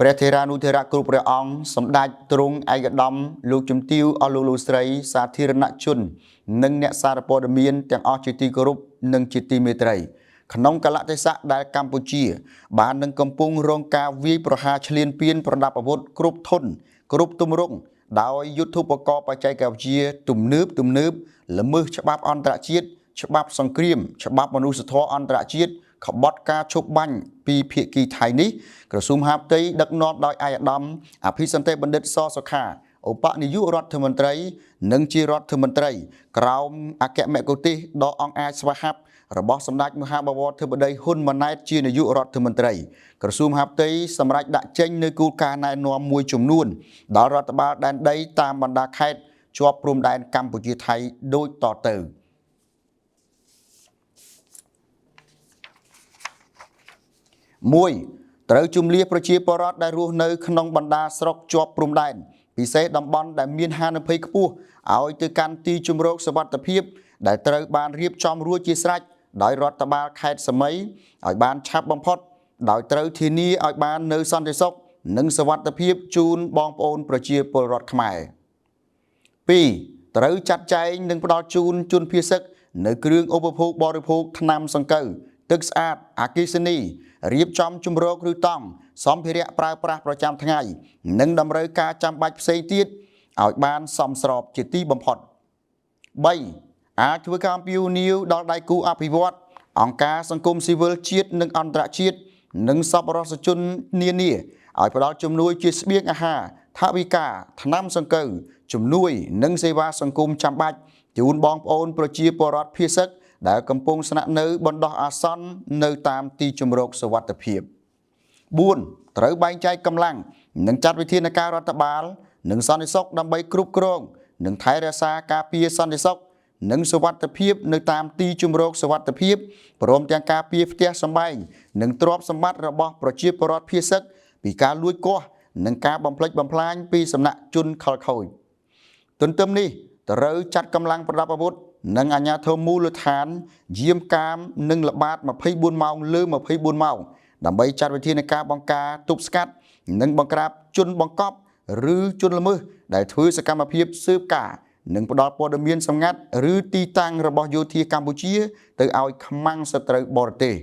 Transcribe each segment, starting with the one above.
ព្រះថេរានុថេរៈគ្រប់ព្រះអង្គសម្ដេចទ្រង់ឯកឧត្តមលោកជំទាវអស់លោកលោកស្រីសាធារណជន និងអ្នកសារព័ត៌មានទាំងអស់ជាទីគោរពនិងជាទីមេត្រី ក្នុងកលៈទេសៈដែលកម្ពុជា បាននឹងកំពុងរងការវាយប្រហារឈ្លានពានប្រដាប់អាវុធគ្រប់ធនគ្រប់ទម្រង់ដោយយុទ្ធូបករណ៍បច្ចេកវិទ្យាទំនើបទំនើបល្មើសច្បាប់អន្តរជាតិច្បាប់សង្គ្រាមច្បាប់មនុស្សធម៌អន្តរជាតិក្បត់ការឈប់បាញ់ពីភាគីថៃនេះក្រសួងមហាផ្ទៃដឹកនាំដោយឯកឧត្តមអភិសន្តិបណ្ឌិតសសុខាឧបនាយករដ្ឋមន្ត្រី និងជារដ្ឋមន្ត្រី ក្រោមអគ្គមគ្គុទ្ទេសក៍ដ៏អង្អាចស្វាហាប់របស់សម្ដេចមហាបវរធិបតីហ៊ុនម៉ាណែតជានាយករដ្ឋមន្ត្រីក្រសួងមហាផ្ទៃសម្រេចដាក់ចេញនូវគោលការណ៍ណែនាំមួយចំនួនដល់រដ្ឋបាលដែនដីតាមបណ្ដាខេត្តជាប់ព្រំដែនកម្ពុជាថៃដូចតទៅ 1ត្រូវជំលះប្រជាពលរដ្ឋដែលរស់នៅក្នុងបណ្ដាស្រុកជាប់ព្រំដែនពិសេសតំបន់ដែលមានហានិភ័យខ្ពស់ឲ្យទៅកាន់ទីជម្រកសុវត្ថិភាពដែលត្រូវបានរៀបចំរួចជាស្រេចដោយរដ្ឋបាលខេត្តសមីឲ្យបានឆាប់បំផុតដោយត្រូវធានាឲ្យបាននូវសន្តិសុខនិងសុវត្ថិភាពជូនបងប្អូនប្រជាពលរដ្ឋខ្មែរ2ត្រូវចាត់ចែងនិងផ្ដល់ជូនជនភៀសសឹកនៅគ្រឿងឧបភោគបរិភោគថ្នាំសង្កូវទឹកស្អាតអគ្គិសនីរៀបចំជម្រកឬតង់សម្ភារៈប្រើប្រាស់ប្រចាំថ្ងៃនិងតម្រូវការចាំបាច់ផ្សេងទៀតឲ្យបានសមស្របជាទីបំផុត3អាចធ្វើការអំពាវនាវដល់ដៃគូអភិវឌ្ឍអង្គការសង្គមស៊ីវិលជាតិនិងអន្តរជាតិនិងសប្បុរសជននានាឲ្យផ្ដល់ជំនួយជាស្បៀងអាហារថវិកាថ្នាំសង្កូវជំនួយនិងសេវាសង្គមចាំបាច់ជូនបងប្អូនប្រជាពលរដ្ឋភៀសសឹកដែលកំពុងស្នាក់នៅបណ្ដោះអាសន្ននៅតាមទីជម្រកសុវត្ថិភាព4ត្រូវបែងចែកកម្លាំងនិងចាត់វិធានការរដ្ឋបាលនិងសន្តិសុខដើម្បីគ្រប់គ្រងនិងថែរក្សាការពារសន្តិសុខនិងសុវត្ថិភាពនៅតាមទីជម្រកសុវត្ថិភាពព្រមទាំងការពារផ្ទះសម្បែងនិងទ្រព្យសម្បត្តិរបស់ប្រជាពលរដ្ឋភៀសសឹកពីការលួចគាស់និងការបំផ្លិចបំផ្លាញពីសំណាក់ជនខិលខូចទន្ទឹមនេះត្រូវចាត់កម្លាំងប្រដាប់អាវុធនិងអាជ្ញាធរមូលដ្ឋានយាមកាមនិងល្បាត24ម៉ោងលើ24ម៉ោងដើម្បីចាត់វិធានការបង្ការទប់ស្កាត់និងបង្ក្រាបជនបង្កប់ឬជនល្មើសដែលធ្វើសកម្មភាពស៊ើបការនិងផ្ដល់ព័ត៌មានសម្ងាត់ឬទីតាំងរបស់យោធាកម្ពុជាទៅឲ្យខ្មាំងសត្រូវបរទេស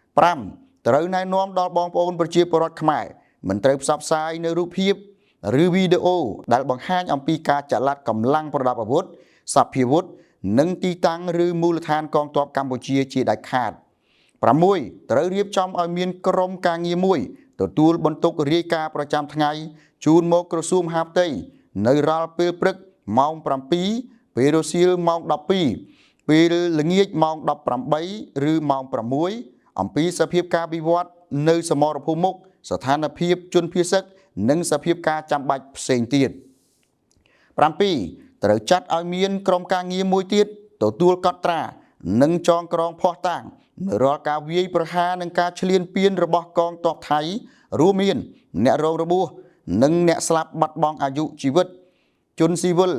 5ត្រូវណែនាំដល់បងប្អូនប្រជាពលរដ្ឋខ្មែរមិនត្រូវផ្សព្វផ្សាយនៅរូបភាពឬវីដេអូដែលបង្ហាញអំពីការចល័តកម្លាំងប្រដាប់អាវុធសព្វាវុធនិងទីតាំងឬមូលដ្ឋានកងទ័ពកម្ពុជាជាដាច់ខាត6ត្រូវរៀបចំឲ្យមានក្រុមការងារមួយទទួលបន្ទុករាយការណ៍ប្រចាំថ្ងៃជូនមកក្រសួងមហាផ្ទៃនៅរាល់ពេលព្រឹកម៉ោង7ពេលរសៀលម៉ោង12ពេលល្ងាចម៉ោង18ឬម៉ោង6អំពីសភាពការវិវត្តនៅសមរភូមិមុខស្ថានភាពជនភៀសសឹកនិងសភាពការចាំបាច់ផ្សេងទៀត7ត្រូវចាត់ឲ្យមានក្រុមការងារមួយទៀតទទួលកត់ត្រានិងចងក្រងភស្តុតាងនៅរាល់ការវាយប្រហារនិងការឈ្លានពានរបស់កងទ័ពថៃរួមមានអ្នករងរបួសនិងអ្នកស្លាប់បាត់បង់អាយុជីវិតជនស៊ីវិល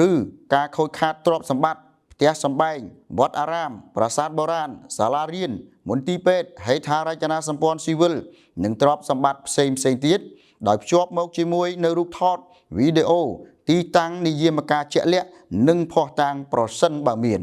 ឬការខូចខាតទ្រព្យសម្បត្តិផ្ទះសម្បែងវត្តអារាមប្រាសាទបុរាណសាលារៀនមន្ទីរពេទ្យហេដ្ឋារចនាសម្ព័ន្ធស៊ីវិលនិងទ្រព្យសម្បត្តិផ្សេងផ្សេងទៀតដោយភ្ជាប់មកជាមួយនៅរូបថតវីដេអូទីតាំងនិយាមការជាក់លាក់និងភស្តុតាងប្រសិនបើមាន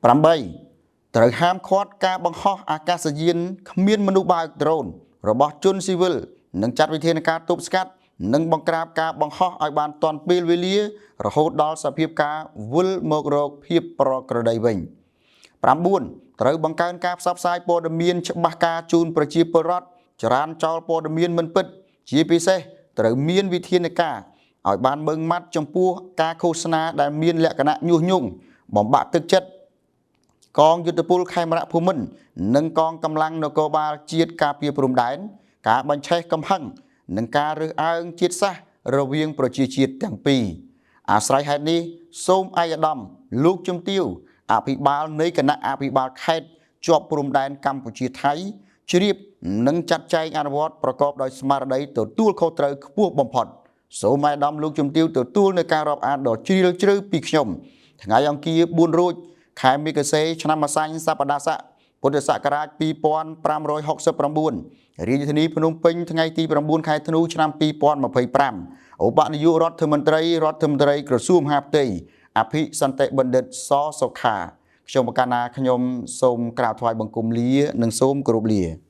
8ត្រូវហាមឃាត់ការបង្ហោះអាកាសយានគ្មានមនុស្សបើកដ្រូនរបស់ជនស៊ីវិលនិងចាត់វិធានការទប់ស្កាត់និងបង្ក្រាបការបង្ហោះឲ្យបានទាន់ពេលវេលារហូតដល់សភាពការវិលមករកភាពប្រក្រតីវិញ9ត្រូវបង្កើនការផ្សព្វផ្សាយព័ត៌មានច្បាស់ការជូនប្រជាពលរដ្ឋចរានចោលព័ត៌មានមិនពិតជាពិសេសត្រូវមានវិធានការឲ្យបានម៉ឺងម៉ាត់ចំពោះការឃោសនាដែលមានលក្ខណៈញុះញង់បំបាក់ទឹកចិត្តកងយុទ្ធពលខេមរៈភូមិន្ទនិងកងកម្លាំងនគរបាលជាតិការពារព្រំដែនការបញ្ឆេះកំហឹងនិងការរើសអើងជាតិសាសន៍រវាងប្រជាជាតិទាំងពីរអាស្រ័យហេតុនេះសូមឯកឧត្តមលោកជំទាវអភិបាលនៃគណៈអភិបាលខេត្តជាប់ព្រំដែនកម្ពុជាថៃជ្រាបនិងចាត់ចែងអនុវត្តប្រកបដោយស្មារតីទទួលខុសត្រូវខ្ពស់បំផុតសូមឯកឧត្តមលោកជំទាវទទួលនៅការរាប់អានដ៏ជ្រាលជ្រៅពីខ្ញុំថ្ងៃអង្គារ4រោចខែមេគសេឆ្នាំម្សាញ់សប្តាហ៍ស័ក ពុទ្ធសករាជ2569រាជធានីភ្នំពេញថ្ងៃទី9ខែធ្នូឆ្នាំ2025ឧបនាយករដ្ឋមន្ត្រីរដ្ឋមន្ត្រីក្រសួងមហាផ្ទៃអភិសន្តិបណ្ឌិតសសុខាខ្ញុំបកណាខ្ញុំសូមក្រាបថ្វាយបង្គំលានិងសូមគោរពលា។